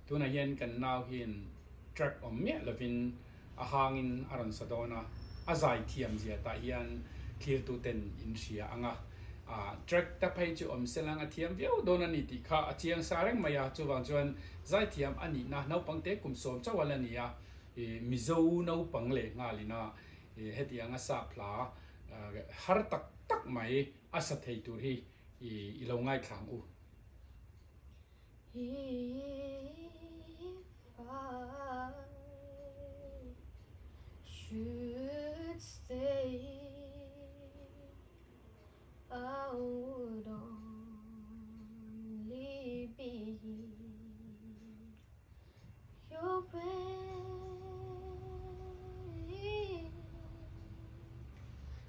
Tunah hian kan nau hian track awm miah lovin a hangin a rawn sa dawn a, a zai thiam zia tah hian thlirtuten in hria ang a. Track te phei chu awm se lang a thiam viau dawn a ni tih kha a chiang sa reng mai a, chuvang chuan zaithiam a nihna naupangte kum sawm chauh a la ni a, Mizo naupang leh nghalin a hetiang a sap hla har tak tak mai a sa thei tur hi i lo ngaithla ang u. If I should stay, I would only be your way.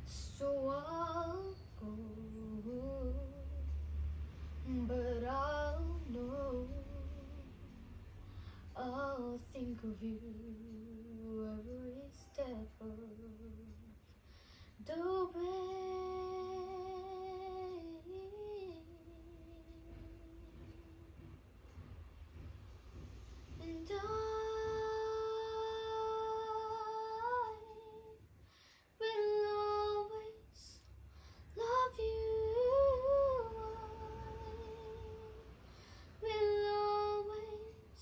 So I'll go, but I'll know I'll think of you every step of the way. And I will always love you. I will always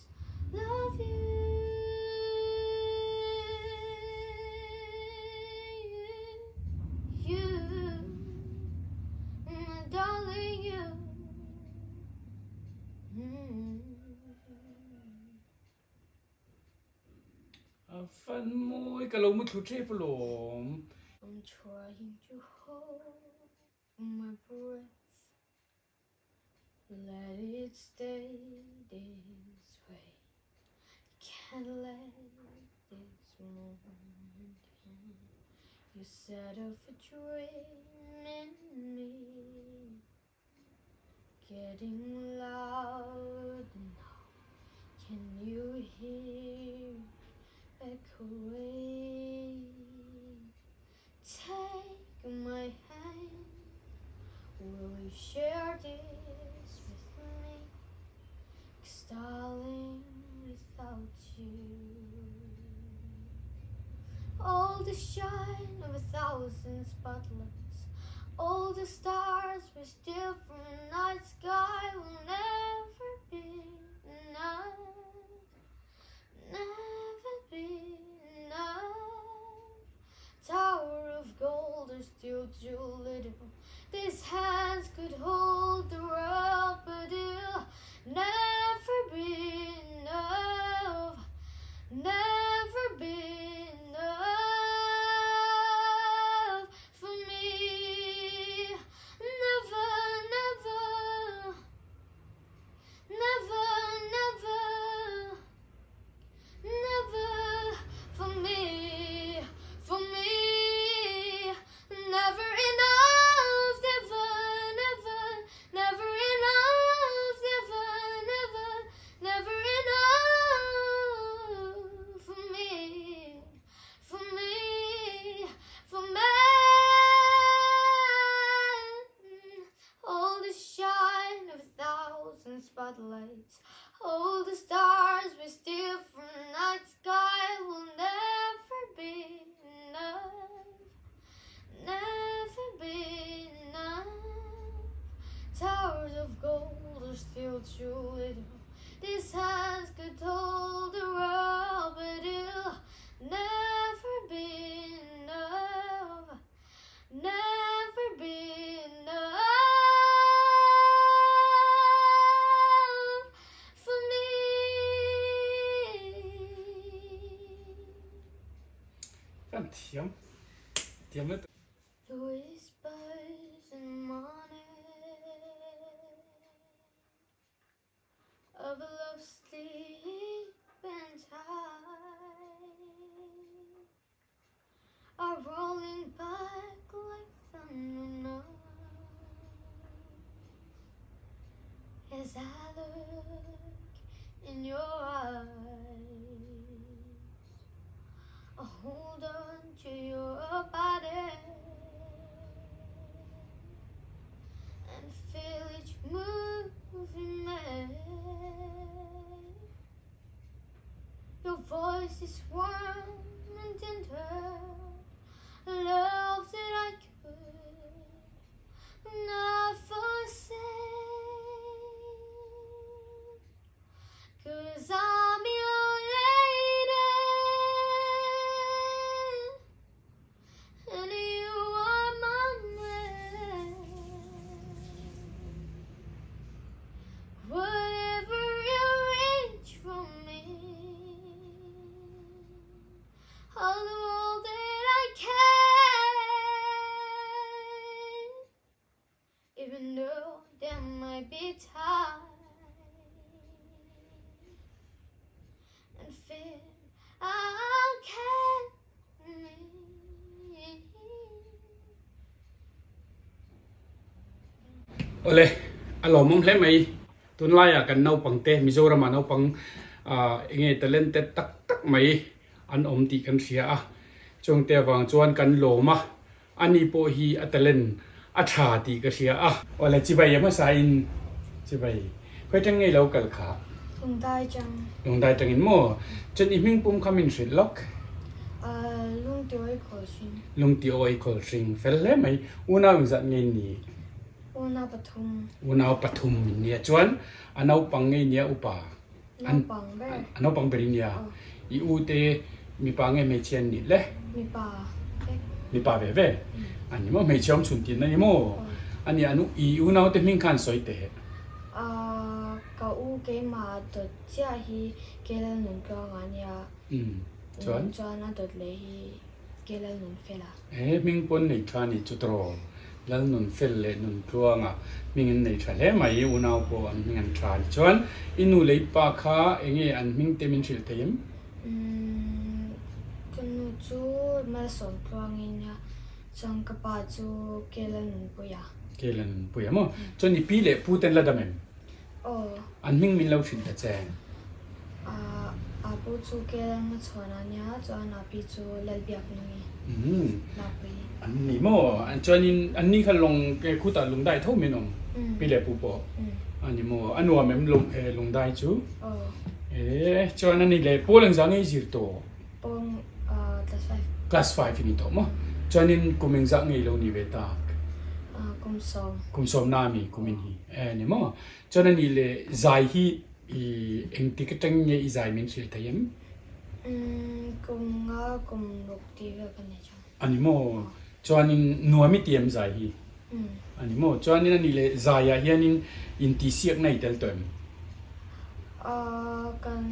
love you. You, my darling, you. A fan mawi ka lo mu thlu tep alawm. I'm trying to hold my breath Let it stay this way Can't let this moment end You set off a dream in me Getting loud now Can you hear echoing Take my hand Will you share this with me? Cause darling, without you All the shine of a thousand spotlights All the stars we steal from the night sky Will never be enough Never be enough Tower of gold is still too little These hands could hold the world But it'll never be enough Never be enough for me Never, never Never, never Never for me, for me Never enough, never, never Never enough, never, never Never enough for me, for me, for me All the shine of a thousand spotlights All the stars we steal from the night sky will never be enough Never be enough Towers of gold are still too little These hands could hold the world But it'll never be enough Never be enough for me. Kan thiam thiam lutuk. The whispers in the morning of a love sleeping tight are rolling back like thunder now as I look in your eyes. I hold on to your body and feel each move you make. voice is warm and tender, love that I could not forsake. Cause I'm your lady, and you are my man. Whatever you reach for me, I'll do all that I can. Even though there might be time and fear I'll carry. Awle, a lawmawm hle mai. Tunlaiah kan naupangte, Mizorama naupang enge talented tak tak mai an awm tih kan hria a. Chungte avang chuan kan lawm a, Ani pawh hi a talent a tha tih ka hria a. Awle chibai a hmasa in chibai khawi tang ngei lo kal kha. Lungdai tang. Lungdai tang in maw? Chuan i hming pum kha min hrilh lawk. Lungtiawi Khawlhring. Lungtiawi Khawlhring fel hle mai. Unau engzat nge in ni? Unau pathum. Unau pathum in nia. Chuan a naupang ngei nia upa? Naupang ber. A naupang ber i nia. I u te mipa nge hmeichhia an nih le? Mipa vek. Mipa ve ve. A ni maw? Hmeichhia awm chhun tihna ni maw? A nia an i unau te hming kha an sawi teh. Ka u keimah dawt chiah hi Kelalnuntluanga a nia. Chuan? Chuan a dawt leh hi Kelalnunfela. He hming pawn nei tha ni chu tawh Lalnunfel leh Nuntluanga hming an nei tha hle mai, unau pawh an hming an tha ni chuan i nu leh i pa kha enge an hming te min hrilh thei em? Umm ka nu chu Malsawmtluangin a chuan ka pa chu Kelalnunpuia. Kelalnunpuia maw? Chuan i pi leh pu ten la dam em? Aw. An hming min lo hrilh ta che. A pu chu Kel a chhuan a nia, chuan a pi chu Lalbiak nungi Mapui. An ni maw? An chuanin an ni kha lawng ke khutah lungdai tho min awm pi leh pu pawh a ni maw? A nuam em lung lungdai chu? Aw. E chuan a ni leh pawl engzah nge i zir tawh? Pawl class five. Class five i ni tawh maw? Chuanin kum engzah nge i lo ni ve tak? Kum sawm. Kum sawm na mi kum in hi e ni maw? Chuan a ni leh zai hi i engtik atang nge i zai min hrilh thei em? Umm kum nga kum ruk tih vel ka nei chuan. A ni maw? Chuanin nuam i ti em zai hi? Umm. A ni maw? Chuanin a ni leh zaiah hianin intihsiakna i tel tawh em? Aaa kan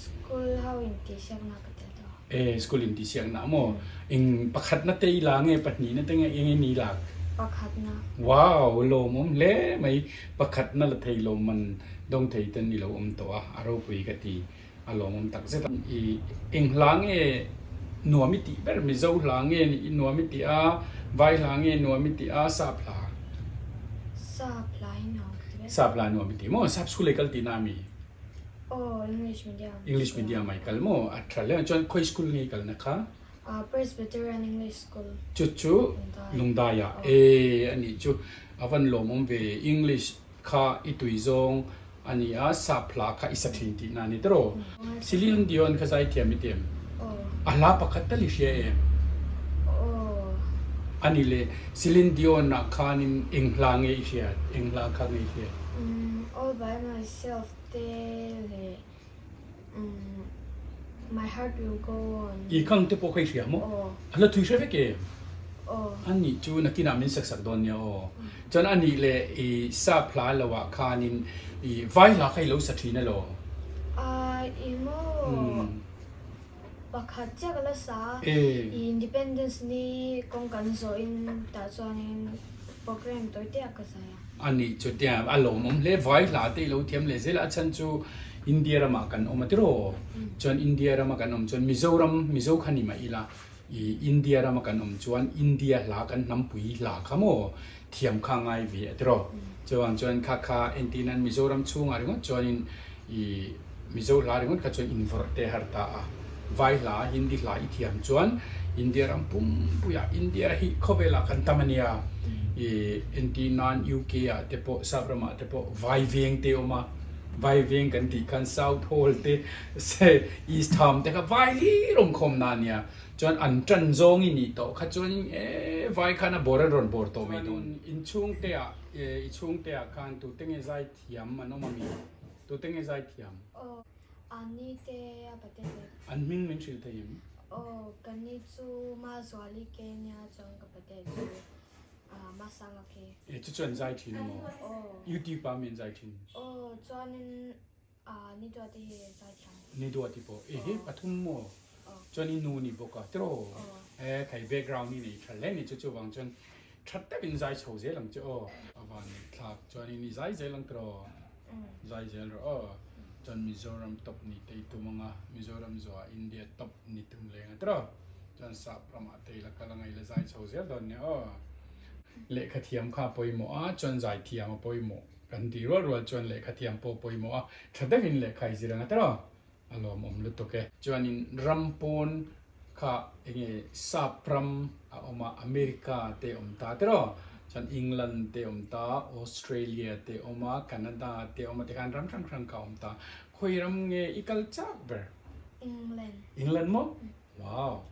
school ho intihsiakna ka tel tawh a. E school intihsiakna maw? Eng pakhatna te i la nge pahnihna te nge eng in i lak? Pakhatna. Wow lawmawm hle mai pakhatna la thei lo man dawng thei ten i lo awm tawh a, a ropui ka ti a lawmawm tak zet a. I eng hla nge nuam i tih ber Mizo hla nge i nuam i tih a, Vai hla nge nuam i tih a, Sap hla? Sap hla hi nuam ka ti ber. Sap hla nuam i ti maw? Sap school ei kal tihna ami? Aw, English medium. English medium ai kal maw? A tha hle. Chuan khawi school nge i kalna kha? Presbyterian English School. Chu chu Lungdai ah. E a nih chu. A van lawmawm ve. English kha i tui zawng a ni a, sap hla kha i sa thin tihna a ni tawh. Celine Dion kha zai thiam i ti em? A hla pakhat tal i hria em? A ni le, Celine Dion ah khanin eng hla nge i hriat? Eng hla kha nge i hriat? All by myself te leh My heart will go on. I kang te pawh kha i hria maw? A la thui hre vek em? A nih chu nakinah min sak sak dawn nia aw. Chuan a nih leh i sap hla lo ah khanin i vai hla kha i lo sa thin elaw? I maw pakhat chiah ka la sa a, i Independence ni kawng kan zawhin tah chuanin program tawi te ah ka zai a. A nih chu tiang a lawmawm hle, vai hla te i lo thiam leh zel a, a chhan chu India ramah kan awm a tiraw? Chuan India rama kan awm chuan Mizoram, Mizo kha ni mah ila i India rama kan awm chuan India hla kan hnampui hla kha maw thiam kha ngai ve a tiraw? Chuvang chuan kha kha entir nan Mizoram chhungah ringawt chuanin i Mizo hla ringawt kha chuan invawrh te har ta a, vai hla, Hindi hla i thiam chuan India ram pumpuiah India hi khawvelah kan tam a nia. I entir nan UK ah te pawh Sap ramah te pawh vai veng te awm a. Vai veng kan tih khan South Hall te se East Ham te kha vai hlir awm khawm na ania. Chuan an tan zawng i nih tawh kha chuanin e vai khan a bawr an rawn bawr tawh mai dawn. Inchhungte ah i chhungte ah khan tute nge zai thiam an awm ami? Tute nge zai thiam? Aw, Ani te a pate le. An hming min hrilh thei em? Aw, ka ni chu Mazuali ke nia chuan ka pate chu Masanga ke. E chu chuan zai thin emaw? Aw. YouTube ah mi an zai thin? Aw, chuanin Ni Duati hi zai thiam. Ni Duati pawh e hi pathum maw? Aw. Chuan i nu ni bawk a tiraw? Aw. E khai background i nei tha hle ni chu chuvang chuan tha takin zai chho zel ang che aw. A van thlak chuanin i zai zel ang tiraw? Zai zel rawh aw. Chuan Mizoram top ni te i tum anga, Mizoram zuah India top ni tum leng a tiraw? Chuan sap ramah te ila kal anga ila zai chho zel dawn nia aw. Lehkha thiam kha a pawimawh a, chuan zai thiam a pawimawh kan tih rual rual chuan lehkha thiam pawh a pawimawh a, tha deuhin lehkha i zir anga tiraw? A lawmawm lutuk e. Chuanin ram pawn kha enge sap ram a awm a, America te awm ta tiraw? Chuan England te awm ta, Australia te awm a, Canada te awm a tikhan ram hrang hrang kha awm ta. Khawi ram nge i kal chak ber? England. England maw? Wow!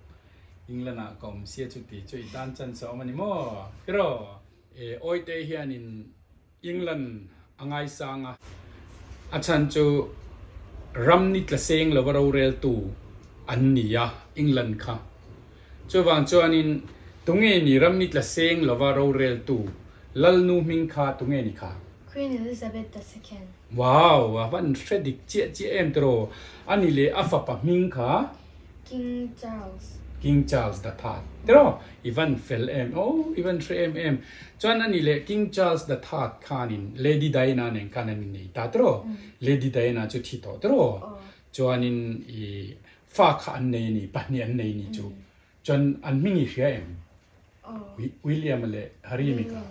England ah ka awm sia chuti chu i tan chance a awm a ni maw? Tiraw? E Awite hianin England a ngaisang a, a chhan chu ram ni tla seng lova roreltu an ni a, England kha. Chuvang chuanin tunge ni ram ni tla seng lova roreltu Lalnu hming kha tunge ni kha? Queen Elizabeth the Second. Wow! A van hre dik chiah chiah em tiraw? A ni leh a fapa hming kha? King Charles. King Charles the Third tiraw? I van fel em aw, i van hre em em. Chuan a ni leh King Charles the Third khanin Lady Diana nen khan an innei ta tiraw? Lady Diana chu thi tawh tiraw? Chuanin i fa kha an nei a ni, pahnih an nei ni chu. Chuan an hming i hria em? William leh Harry mi kha.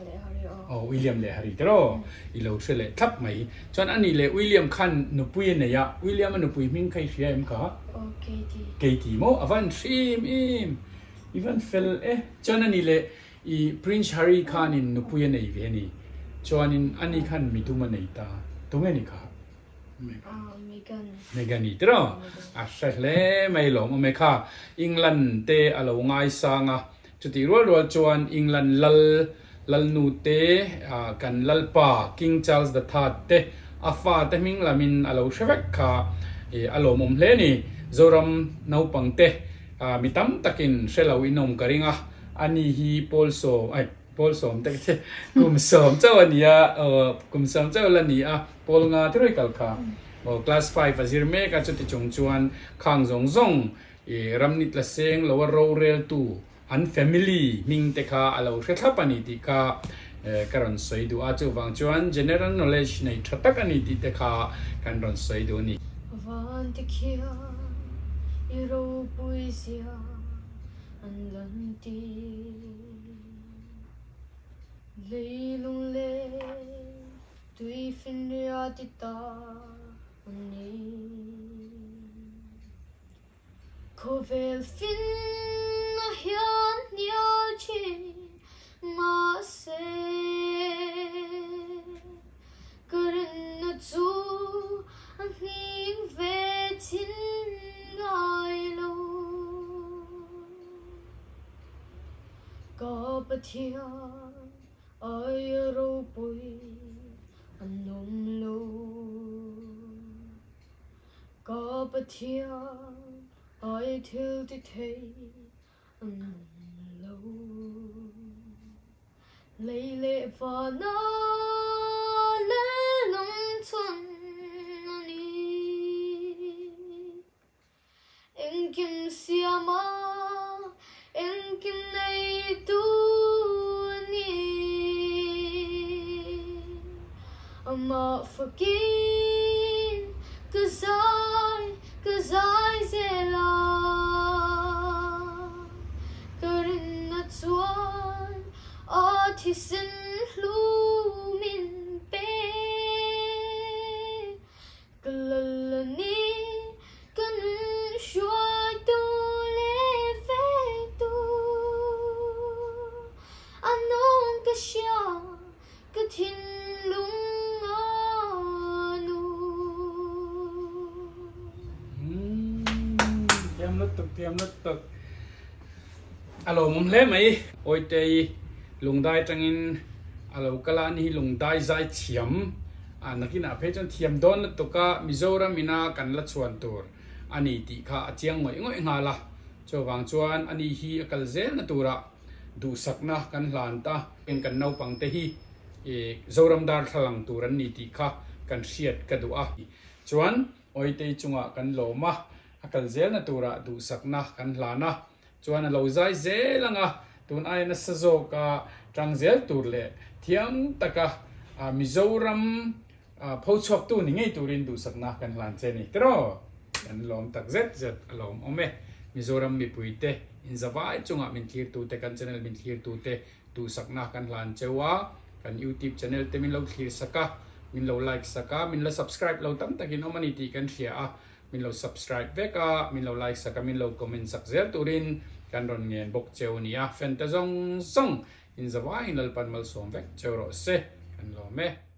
Aw William leh Harry tiraw? I lo hre leh thlap mai. Chuan ani leh William khan nupui a nei a, William a nupui hming kha i hria em kha? Aw Katie. Katie maw? A van hrim em! I van fel e. Chuan ani leh i Prince Harry khanin nupui a nei ve a ni. Chuanin ani khan midum a nei ta. Tunge ni kha? Megan. Megan i tiraw? A hre hle mai lawm awm e kha. England te a lo ngaisang a, chutih rual rual chuan England lal lalnu te kan lalpa King Charles the Third te a fa te hming lamin a lo hre vek kha a lawmawm hle a ni. Zoram naupang te mi tam takin hre lo inawm ka ring a, ani hi Paul Sawm ai. Pawl sawm te khi kum sawm chauh a ni a, aw kum sawm chauh la ni a, pawl nga thurawi kal kha aw class five a zir mek a, chuti chung chuan khang zawng zawng i ramni tla seng lo a roreltu an family hming te kha a lo hre thlap a ni tih kha ka rawn sawi duh a, chuvang chuan general knowledge nei tha tak a ni tih te kha kan rawn sawi duh a ni. Van ti khian i ropui zia an lan tir. Leilung leh tui finria ti ta an ni. Khawvel finna hian hnial thin mahse ka rinna chu a hning ve thin ngai lo. Ka Pathian aia ropui an awm lo. Ka Pathian ai thil ti thei an awm lo. Lei leh vana lehlam chhan a ni. Engkim siama engkim neitu a ni. Amah fakin ka zai, ka zai zel a. Ka rinna chuan a thisen hlu min pe. Ka lal a ni, ka nun hruaitu leh vektu. A nung ka hria, ka thinlung a nu. Thiam lutuk thiam lutuk. A lawmawm hle mai. Awitei lungdai atangin a lo kal a, ani hi lungdai zai thiam a nakinah phei chuan thiam dawn lutuk a, Mizoram ina kan la chhuan tur a ni tih kha a chiang ngawih ngawih nghal a. Chuvang chuan ani hi a kal zelna turah duhsakna kan hlan ta. Eng kan naupang te hi Zoram darthlalang tur an ni tih kha kan hriat ka duh a. Chuan Awitei chungah kan lawm a, a kal zelna turah duhsakna kan hlan a. Chuan a lo zai zel ang a, tun aia nasa zawka tang zel tur leh thiam taka Mizoram pho chhuaktu ni ngei turin duhsakna kan hlan che ni tiraw? Kan lawm tak zet zet a lawm awm e. Mizoram mipuite inzavai chungah min thlirtute, kan channel min thlirtute duhsakna kan hlan cheu a, kan youtube channel te min lo thlir sak a, min lo like sak a, min la subscribe lo tam takin awm a ni tih kan hria a, min lo subscribe vek a, min lo like sak a, min lo comment sak zel turin kan rawn ngen bawk cheu a ni a, fan te zawng zawng inzavaiin Lalpan malsawm vek cheu rawh se, kan lawm e.